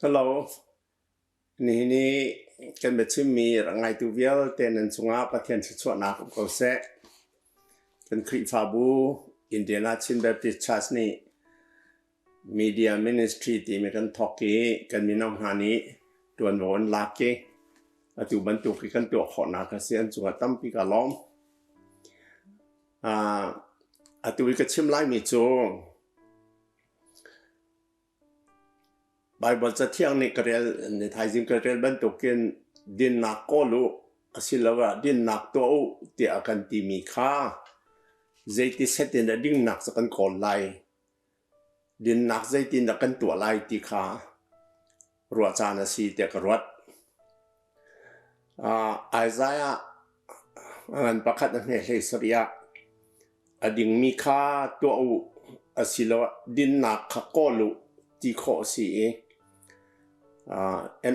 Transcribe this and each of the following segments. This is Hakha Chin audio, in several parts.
Hello. Nihin i kan biachimmi rak ngaitu vialte nan cungah Pathian thluachuahnak um ko seh. Kan Khrihfabu Indiana Chin Baptist Church nih Media Ministry timi kan thawk i kan mino hna nih ṭuanvo an lak i atu bantuk hi kan tuah khawhnak a si. An cungah tampi ka lawm. Atu i ka chim laimi cu Baibal Cathiang nih ka rel ni thaizing ka rel bantukin dinnak kawl u asiloah dinnak tuah u tiah a kan timi kha zeiti set in dah dingnak cu kan kawl lai, dinnak zeitindah kan tuah lai ti kha ruah caan a si tiah ka ruat. Isaiah a ngan pakhat a hme hlei sarih ah A dingmi kha tuah u asiloah dinnak kha kawl u ti khawh a si i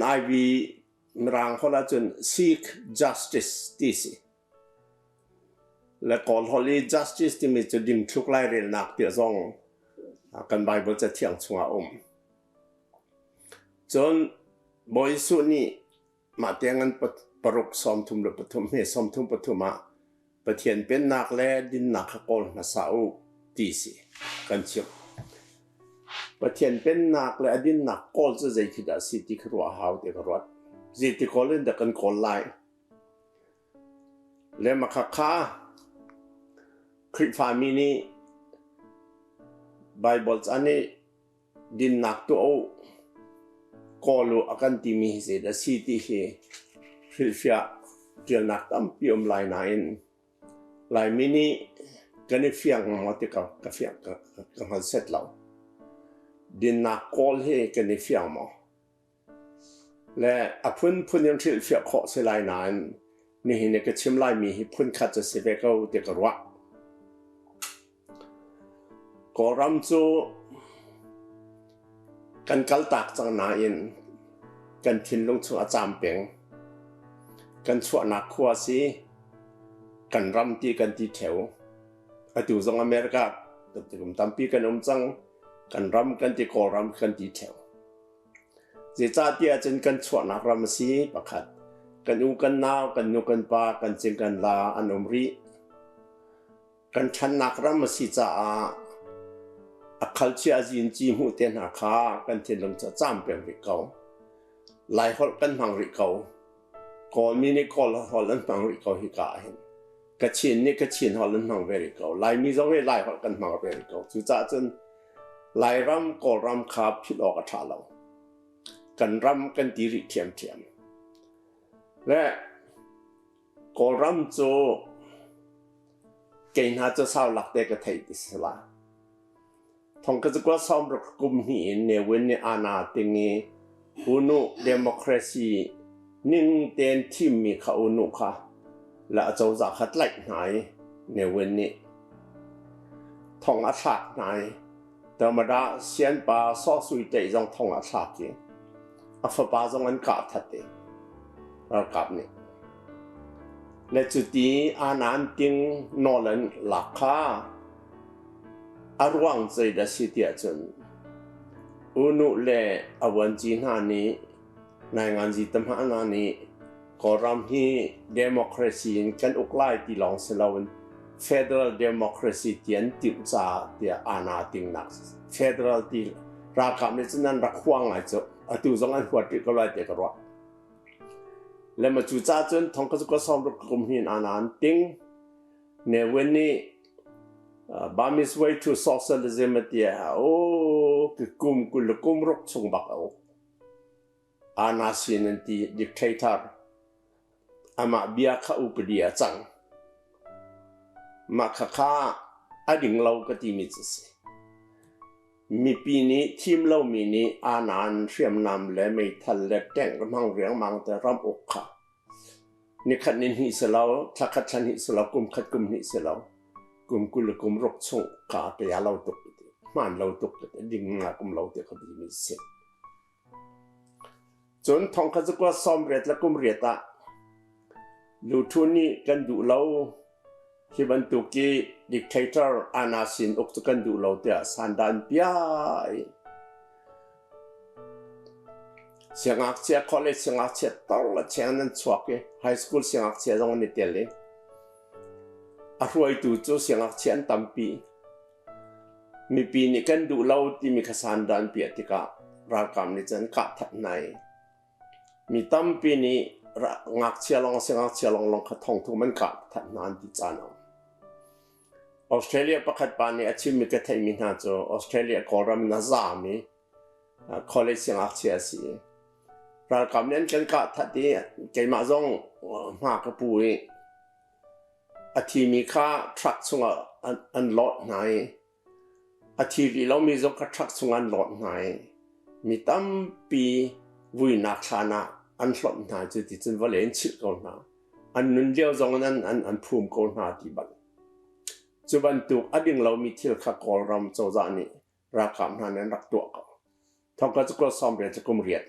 NIV Mirang holh ahcun seek justice ti a si. Le Kawl holh i justice timi cu dingthluk lairelnak tiah zong kan Baibal Cathiang chungah a um. Cun Bawi Jesuh nih Mah tiang an paruk 33 he 33 ah Pathian pennak le dinnak kha kawl hmasa u ti si kan chimh. Pathian pennak le a dinnak kawl cu zei khi dah si ti kha ruah hau ti ka ruat. Zeiti kawl in dah kan kawl lai? Le makha kha Khrihfami nih Bible ca nih dinnak tuah u, kawl u a kan timi hi zeidah a si ti hi hrilhfiah ṭialnak tampi um lai nain Laimi nih kan i fiang maw ti ka ka fiang ka ka hngal set lo. Dinnak kawl hi kan i fiang maw? Le a phunphun in hrilhfiah khawh si lai nain nihin i ka chim laimi hi phunkhat cu si ve ko ti ka ruah. Kawlram cu kan kaltak cang nain kan thinlung chung a caam peng. Kan chuahnak khua si, kan ram ti kan ti ṭheo. Atu zong America kum tampi kan um cang, kan ram kan ti Kawlram kan ti ṭheo. Zeicahtiah cun kan chuahnak ram a si pakhat. Kan u kan nau, kan nu kan pa, kan cing kan la an um rih. Kan ṭhannak ram a si caah a khalchia zinci hmuh te hna kha kan thinlung cu a caam peng rih ko. Laiholh kan hmang rih ko. Kawlmi nih Kawl holh an hmang rih ko hika ah hin. Kachin nih Kachin holh an hmang ve rih ko. Laimi zong nih Laiholh kan hmang ve rih ko. Cucaah cun Lairam, Kawlram kha philh awk a ṭha lo. Kan ram kan ti rih ṭhiamṭhiam. Le Kawlram cu kei hna cu sau lak te ka theih ti si la. Thong ka cukua sawmruk kum hnih in Ne Win nih ana ting i unu democracy ning tein thimmi kha unu kha le acozah kha tlaih hna i Ne Win nih thong a thlak hna i Tamada sianpa Saw Sui Hteih zong thong a thlak i a fapa zong an kah that i ralkap nih le cuti anan ting nawl an lak kha a ruang zeidah si tiah cun unu le a vuanci hna nih nainganzi tamha hna nih Kawlram hi democracy in kan uk lai ti lawng si loin federal democracy ti an timh caah tiah ana tingnak federal ti ralkap nih cun an rak hua ngai cu atu zong an huat rih ko lai ti ka ruah. Le ma cu ca cun thong ka ka sawm ruk kum hin ana an ting. Ne Win nih Burmese way to socialism tiah o kum kul kum ruk chung bak a uk. Ana sin an ti dictator amah bia kha upadi a cang. Mah khakha a ding lo ka timi cu si. Mipi nih thim lomi nih anan hriamnam le meithal le tank hmang riangmang te ram uk kha nikhat ni hnih si lo, thla khat thla hnih si lo, kum khat kum hnih si lo, kum 20 le kum ruk chung ka te a lo tuk ti, hmaan lo tuk ti, ding nga kum lo ti kha ti mi si. Cun thong kha cu 28 le kum riat ah Luthu nih kan duh lo hi bantuk i dictator ana sin uk cu kan duh lo tiah sandan piai. Siangngakchia college siangngakchia tor le cheng nan chuak i high school siangngakchia zong an i tel i a hruaitu cu siangngakchia an tampi. Mipi nih kan duh lo timi kha sandah an piah tikah ralkap nih cun kah that hna i mi tampi nih ngakchia lawng siangngakchia lawnglawng kha thongthum an kah that hna an ti caan a um. Australia pakhat pa nih a chimmi ka theihmi hna cu Australia Kawlram in a zaam i college siangngakchia a si i ralkap nih an kan kah that i keimah zong hma ka pu i a thimi kha truck chungah an lawt hna i a thi rih lomi zong kha truck chungah an lawt hna i mi tampi vuinak thlan ah an hlonh hna cu ti cun vawlei an chilh ko hna. An nun lio zong in an phum ko hna ti bal. Cu bantuk a ding lomi thil kha Kawlram cozah nih ralkap hna nih an rak tuah ko. Thongka cu kawl 90 cu kum riat.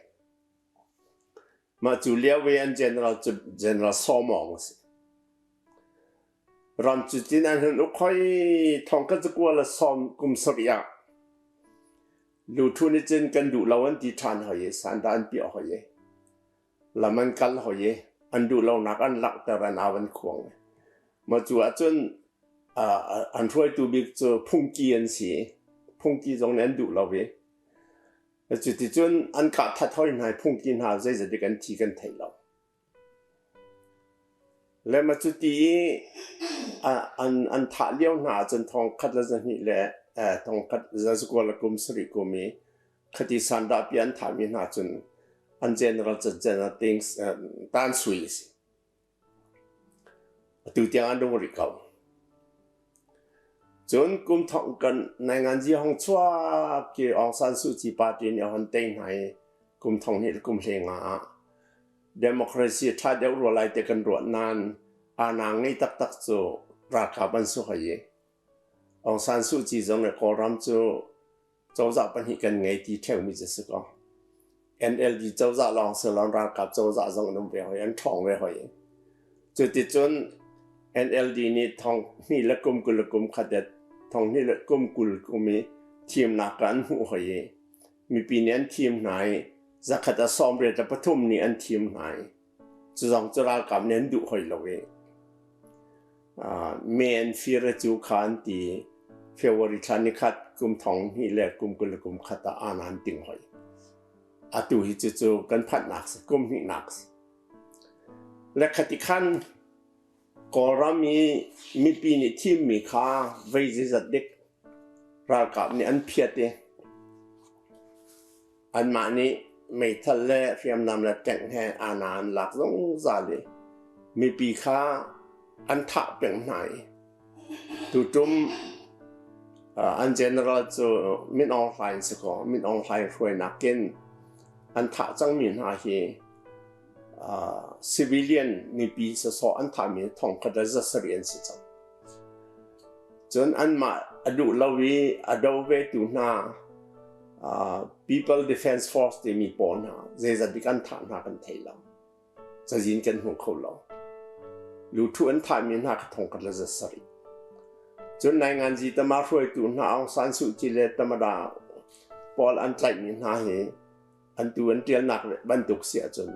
Mah cu lio i an general cu General Saw Maung a si. Ram cu tin an hun uk hoi thongka cu kual a sawm kum sarih ah Luthu nih cun kan duh lo an ti ṭhan hoi i sanda an piah hoi i lam an kal hoi i an duh lonak an langhter an au an khuang. Mah cu ahcun an hruaitu bik cu phungki an si. Phungki zong nih an duh lo i cuticun an kah that hoi hna i phungki hna zeizat dik an thi kan thei lo. Le mah cuti i an thah lio hna ahcun thong khat le zahnih le thong khat zakua le kum sarih kum i khati sandahpi an thahmi hna cun an general general things tan sui a si. Atu tiang an nung rih ko. Cun kum thong kan nainganzi hong chuak ki Aung San Suu Kyi party nih a hon tei hna i kum thong hnih le kum hle nga ah democracy ṭha deuh rua lai te kan ruah nain aana ngei taktak cu ralkap an si hoi i Aung San Suu Kyi zong nih Kawlram cu cozah pahnih kan ngei ti ṭheumi cu si ko. NLD cozah lawng si lo ralkap cozah zong an um ve hoi, an ṭhawng ve hoi. Cuticun NLD nih thong hnih le kum 20 le kum khat thong hnih le kum 20 kum i thimnak an hmuh hoi i mipi nih an thim hna i zakhat a 83 nih an thim hna i cu zong cu ralkap nih an duh hoi lo i Men fir cu kha an ti. February thla nikhat kum thong hnih le kum 20 le kum khat ah aan an ting hoi. Atu hi cu cu kan phanhnak si, kum hnihnak si. Le khati khan Kawlram i mipi nih thimmi kha vei zeizat dik ralkap nih an phiat i Anmah nih meithal le hriamnam le tank he aana an lak zungzal i mipi kha an thah peng hna i tuṭum an general cu Min Aung Hlaing si kaw Min Aung Hlaing hruainak in an thah cangmi hna hi civilian mipi sawsawh an thahmi thongkhat le zasarih an si cang. Cun anmah a duh lo i a do vetu hna People Defense Force timi pawl hna zeizat bik an thah hna kan thei lo. Cazin kan hmu kho lo. Luthu an thahmi hna kha thongkhat le zasarih. Cun Nainganzi tama hruaitu hna Aung San Suu Kyi le Tamada pawl an tlaihmi hna hi an tu an ṭialnak bantuk si ahcun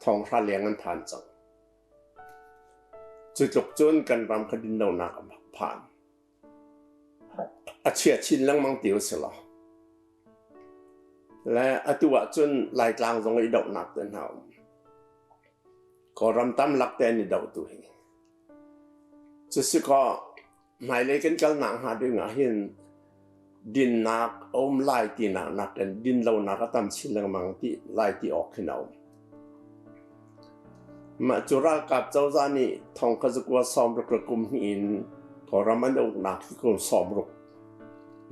thonghra leng an phan cang. Cu tluk cun kan ram kha dinlonak a phan. A chia chin lengmang ti u si law. Le atu ahcun Laitlang zong i dohnak te hna um. Kawlram tam lak te an i doh tu hi. Cusi kaw hmailei kan kalnak hnga ding ah hin dinnak a um lai tinak nakin dinlonak a tam chin lengmang ti lai ti awk khin a um. Mah cu ralkap cozah nih thong kha zakua 60 le kum hnih in Kawlram an uknak hi kum 60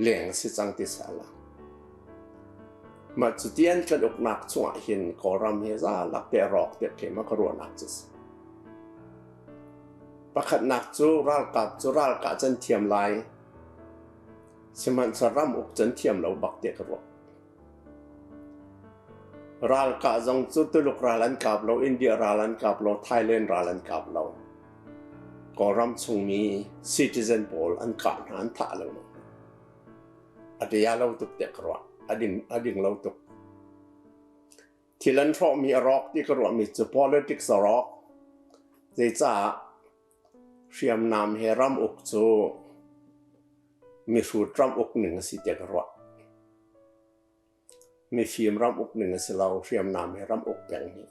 leng a si cang ti sala. Mah cu tian kan uknak chungah hin Kawlram hi za lak te rawk te khi ma ka ruahnak cu si. Pakhatnak cu ralkap cu ralkah can thiam lai. Sihmanhsehlaw ram uk can thiam lo bak te ka ruah. Ralkah zong cu Tuluk ral an kap lo, India ral an kap lo, Thailand ral an kap lo. Kawlram chungmi citizen pawl an kah hna, an thah lengmang. A ṭia lo tuk tiah ka ruah. A ding, a ding lo tuk. Thil an hrawhmi a rawk ti ka ruahmi cu politics a rawk. Zeicah hriamnam he ram uk cu mihrut ram uk ning a si tiah ka ruah. Mifim ram uk ning a si lo, hriamnam he ram uk peng hi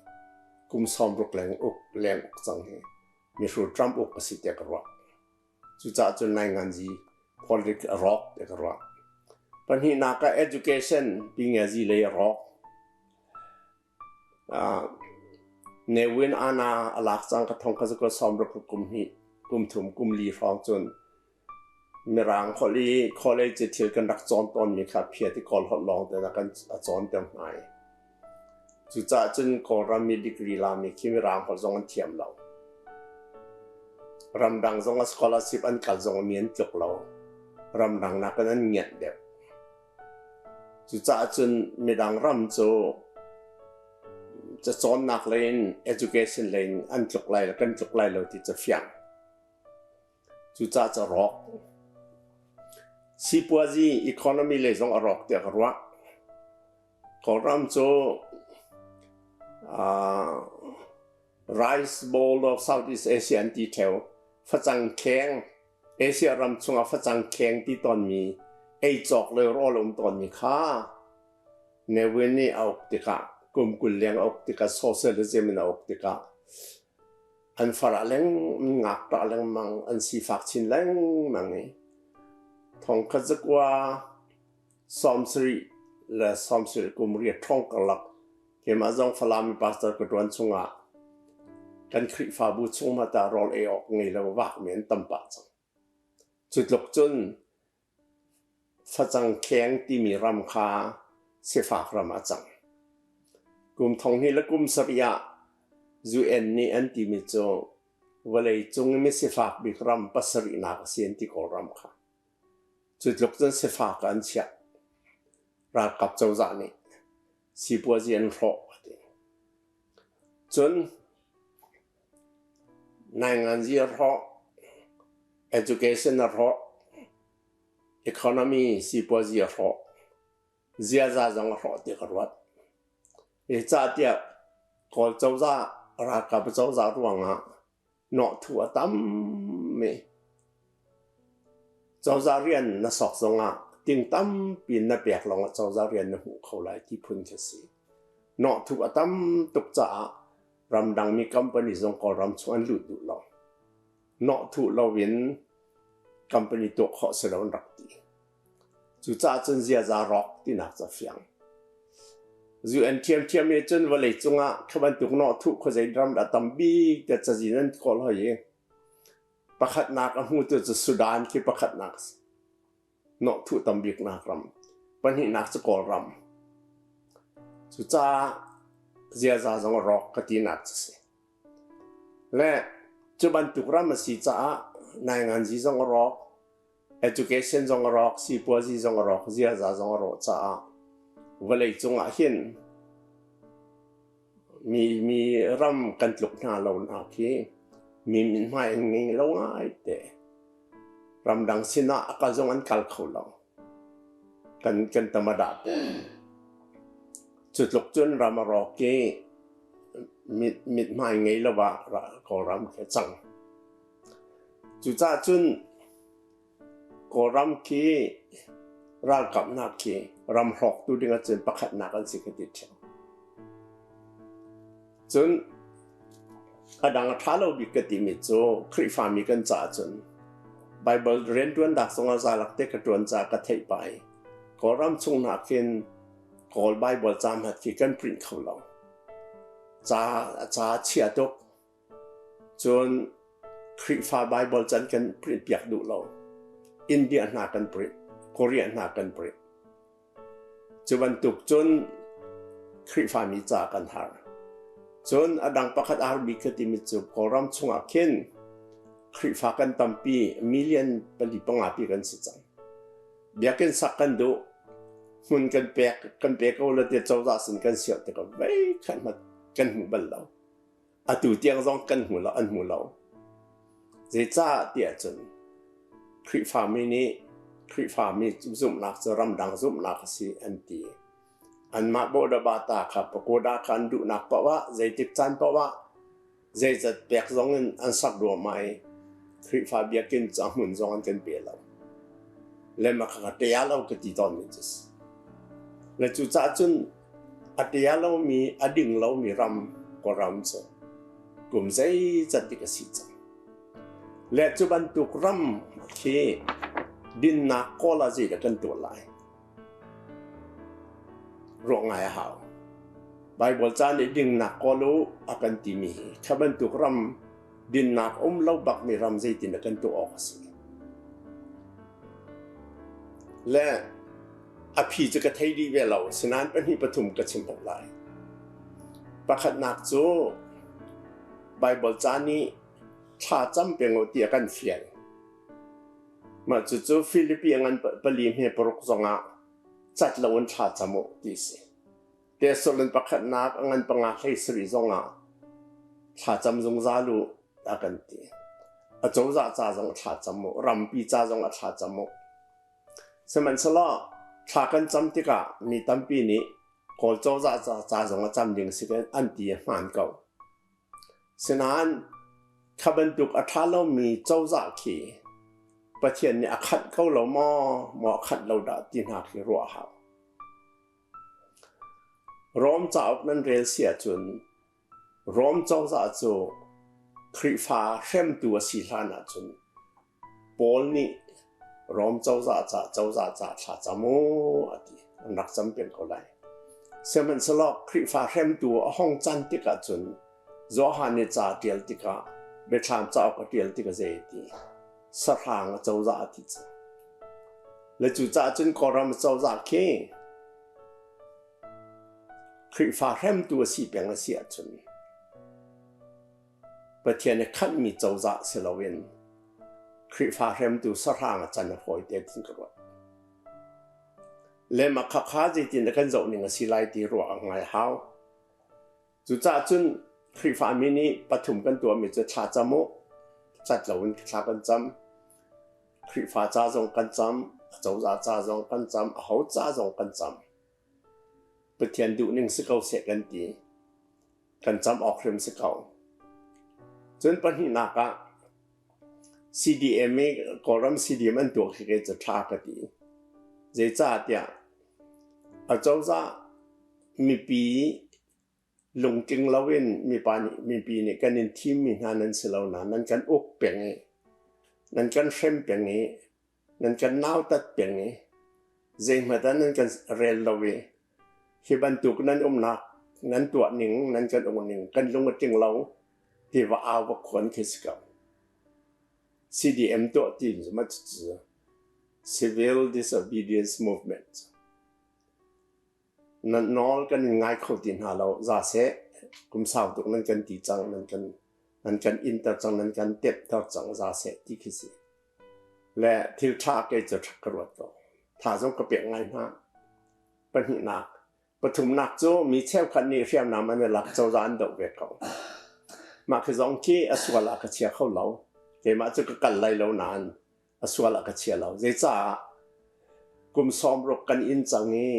kum 60 leng uk leng uk cang hi mihrut ram uk a si tiah ka ruah. Cucaah cun nainganzi politics a rawk tiah ka ruah. Pahnihnak ah education pingiazi lei a rawk. Ne Win Ana a lak cang ka thong ka zakua sawm ruk kum hnih kum thum kum li hrawng cun Mirang holh i college thil kan rak cawn tawnmi kha phiat i Kawl holh lawng te kan a cawn ter hna i Cucaah cun Kawlram mi degree lami khi Mirang holh zong an thiam lo. Ramdang zong ah scholarship an kal zong mi an tluk lo. Ramdang nakin an ngianh deuh. Cucaah cun midang ram cu cacawnnak lei in education lei in an tluk lai lo, kan tluk lai lo ti cu fiang. Cucaah cu a rawk. Sipuazi economy lei zong a rawk tiah ka ruah. Kawlram cu Rice Bowl of Southeast Asia an ti ṭheo. Facang kheng, Asia ram chungah facang kheng ti tawnmi, ei cawk le rawl um tawnmi kha Ne Win nih a uk tikah, kum 20 leng a uk tikah, socialism in a uk tikah an farah leng ngakṭah lengmang, an sifak chin lengmang i thongkhat zakua 70 le 70 kum riat ṭhawng karlak keimah zong Falam i pastor ka ṭuan chungah kan Khrihfabu chung hmanh ah rawl ei awk ngei lo vakmi an tam pah cang. Cu tluk cun facang kheng timi ram kha sifak ram ah cang. Kum 2000 le kum sarih ah UN nih an timi cu vawleicung i misifak bik ram pasarihnak a si an ti Kawlram kha. Cu tluk cun sifak ah an chiah. Ralkap cozah nih sipuazi an hrawh a ti. Cun nainganzi a hrawh, education a hrawh, economy sipuazi a hrawh, ziaza zong a hrawh ti ka ruat. Zeicahtiah Kawl cozah, ralkap cozah ruangah Nawhthu a tam i cozah rian na sok zongah ting tampi in na pek lawngah cozah rian na hmuh kho lai ti phun khi a si. Nawhthu a tam tuk caah ramdangmi company zong Kawlram chung an lut duh lo. Nawhthu loin company tuah khawh si lo an rak ti. Cucaah cun ziaza rawk tinak cu a fiang. UN ṭhiamṭhiam nih cun vawleicung ah kha bantuk nawhthuh khuazei ram dah tam bik tiah cazin an kawl hoi i pakhatnak a hmutu cu Sudan khi pakhatnak a si. Nawhthuh tam biknak ram. Pahnihnak cu Kawlram. Cucaah ziaza zong a rawk ka tinak cu si. Le cu bantuk ram a si caah nainganzi zong a rawk. Education zong a rawk, sipuazi zong a rawk, ziaza zong a rawh caah vawleicung ah hin mi mi ram kan tluk hna lo nak hi mi mithmai an ngei lo ngai te. Ramdang sinah a kal zong an kal kho lo. Kan kan tamada pawl. Cu tluk cun ram a rawk i mit mithmai ngei lo ah Kawlram khi a cang. Cucaah cun Kawlram khi ralkapnak khi ram hrawktu ding ahcun pakhatnak an si ka ti ṭheo. Cun a dang a ṭha lo bik ka timi cu Khrihfami kan caah cun Baibal rianṭuannak zongah zalak te ka ṭuan caah ka theih pah i Kawlram chung hna khin Kawl Baibal ca hna khi kan print kho lo. Ca ca a chia tuk. Cun Khrihfa Baibal can kan print piak duh lo. India hna kan print, Korea hna kan print. Cu bantuk cun Khrihfami ca kan har. Cun a dang pakhat a har bik ka timi cu Kawlram chungah khin Khrihfa kan tampi million pali panga pi kan si cang. Biakinn sak kan duh, hmun kan pek kan pe ko lo tiah cozah sin kan sial tikah vei khat hmanh kan hmu bal lo. Atu tiang zong kan hmu lo, an hmu lo. Zeicah tiah cun Khrihfami nih Khrihfami zumhnak cu ramdang zumhnak a si an ti. Anmah bawhdabata kha pagoda kha an duhnak paoh ah zeitik caan paoh ah zeizat pek zong in an sak ruahmah i Khrihfa biakinn cu a hmun zong an kan pe lo. Le mah kha ka ṭia lo ka ti tawnmi cu si. Le cucaah cun a ṭia lomi, a ding lomi ram Kawlram cu kum zeizat dik a si cang. Le cu bantuk ram khi dinnak kawl ah zeidah kan tuah lai? Ruah ngai a hau. Baibal ca nih dingnak kawl u a kan timi hi kha bantuk ram dinnak um lo bakmi ram zeitin dah kan tuah awk a si. Le a phi cu ka thei dih ve lo, sinain pahnih pathum ka chim hmanh lai. Pakhatnak cu Baibal ca nih thla cam peng u ti a kan fial. Mah cucu Filipi a ngan pali hme paruk zongah cat loin thla cam u ti a si. Tesalon pakhatnak a ngan panga hlei sarih zongah thla cam zungzal u a kan ti. A cozah ca zong thla cam u, rampi ca zong a thla cam u. Sihmanhsehlaw thla kan cam tikah mi tampi nih Kawl cozah ca zong a cam ding si an ti a hmaan ko. Sinain kha bantuk a ṭha lomi cozah khi Pathian nih a khanh ko lo maw, maw a khanh lo dah ti hna khi ruah a hau. Rom cauk nan rel si ahcun Rom cozah cu Khrihfa hremtu a si hlan ahcun Paul nih Rom cozah ca cozah ca thla cam u a ti. An rak cam peng ko lai. Sihmanhsehlaw Khrihfa hremtu a hong can tikah cun Johan nih ca a ṭial tikah Biathlam cauk a ṭial tikah zei a ti? Sahrang a cozah a ti cang. Le cucaah cun Kawlram cozah khi Khrihfa hremtu a si peng a si ahcun Pathian i khanhmi cozah si loin Khrihfa hremtu sahrang a can a fawi te tin ka ruat. Le mah khakha zeitin dah kan zoh ning a si lai ti ruah a ngai hau. Cucaah cun Khrihfami nih pathum kan tuahmi cu thla cam u, cat loin thla kan cam. Khrihfa ca zong kan cam, acozah ca zong kan cam, aho ca zong kan cam. Pathian duhning si ko seh kan ti. Kan cam awk hrim si ko. Cun pahnihnak ah CDM i Kawlram CDM an tuah khi kei cu ṭha ka ti. Zeicahtiah acozah mipi lungtling loin mipa nih mipi nih kan in thimmi hna nan si lo nain nan kan uk peng i nan kan hrem peng i nan kan nautat peng i zeihmanh ah nan kan rel lo i hi bantuk nan umnak nan tuah ning nan kan uk ning kan lung a tling lo ti va au va khuan khi si ko. CDM tuah ti in cu Civil Disobedience Movement. Nan nawl kan in ngai kho ti hna lo za seh kum sau tuk nan kan ti cang nan kan nan kan inter cang nan kan tepter cang za seh ti khi si. Le thil ṭha kei cu ṭha ka ruat ko. Tha zong ka pek ngai hna. Pahnihnak, pathumnak cu mi cheukhat nih hriamnam an i lak cozah an doh ve ko. Mah khi zong khi a sual ah ka chia kho lo. Keimah cu ka kal lai lo nain a sual ah ka chia lo. Zeicah kum 60 kan inn cang i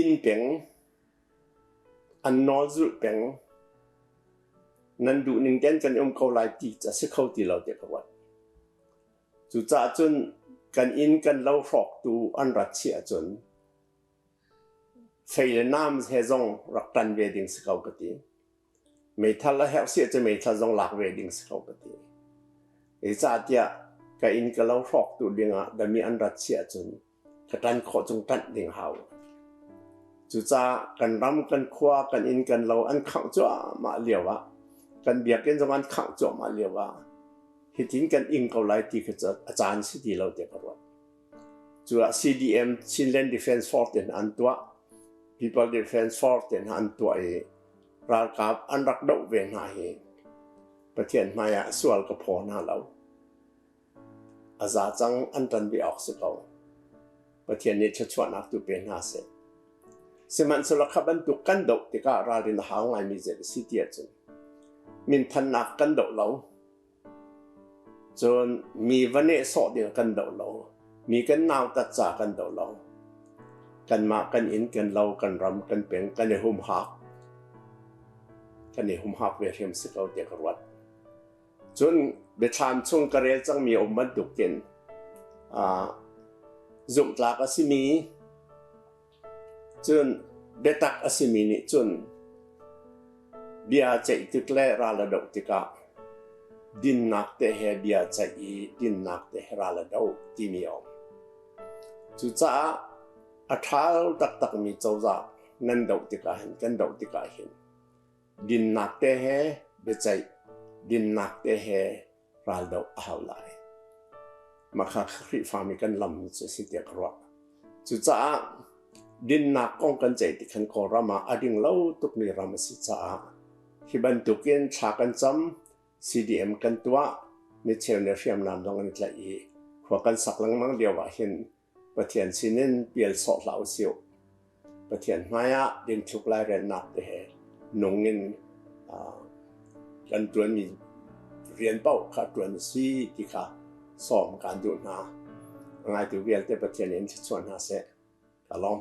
inn peng an nawl zulh peng nan duh ning ten kan um ko lai ti a si kho ti lo ti ka ruat. Cucaah cun kan inn kan lo hrawktu an rat chih ahcun fei le nam he zong rak ṭan ve ding si ko ka ti. Meithal a herh si ahcun meithal zong lak ve ding si ko ka ti. Zeicahtiah ka inn ka lo hrawktu dingah dami an rat si ahcun ka ṭan khawh cung ṭanh ding hau. Cucaah kan ram, kan khua, kan inn, kan lo an khangh cuahmah lio ah, kan biakinn zong an khangh cuahmah lio ah, hitin kan ing ko lai ti kha cu a caan si ti lo tiah ka ruat. Cu ah CDM Chinland Defense Force te hna an tuah, People Defense Force te hna an tuah i ralkap an rak doh ve hna hi Pathian hmai ah sual ka phaw hna lo. A za cang an ṭan ve awk si ko. Pathian nih thluachuahnak tu pe hna seh. Sihmanhsehlaw kha bantuk kan doh tikah ralrin a hau ngaimi zei a si ti ahcun minthannak kan doh lo. Cun mi va nehsawh ding kan doh lo. Mi kan nautat ca kan doh lo. Kanmah kan inn, kan lo, kan ram, kan peng, kan i humhak. Kan i humhak ve hrim si ko tiah ka ruat. Cun biathlam chung ka rel cangmi a um bantukin zumhtlak a simi cun biatak a simi nih cun bia ceih tik le ral a doh tikah dinnak te he bia ceih i dinnak te he ral a doh timi a um. Cucaah a ṭha taktakmi cozah nan doh tikah hin kan doh tikah hin dinnak te he biaceih, dinnak te he raldoh a hau lai. Mah kha Khrihfami kan lam cu a si tiah ka ruah. Cucaah dinnak kong kan ceih tik khan Kawlram ah a ding lo tukmi ram a si caah hi bantukin thla kan cam, CDM kan tuah, micheu nih hriamnam zong an i tlaih i khua kan sak lengmang lio ah hin Pathian sinin pial sawh hlah usih. Pathian hmaiah dingthluk lairelnak te he nung in kan ṭuanmi rian paoh kha ṭuan a si ti kha sawm kaan duh hna. A ngaitu vialte Pathian in thluachuah hna seh. Ka lawm.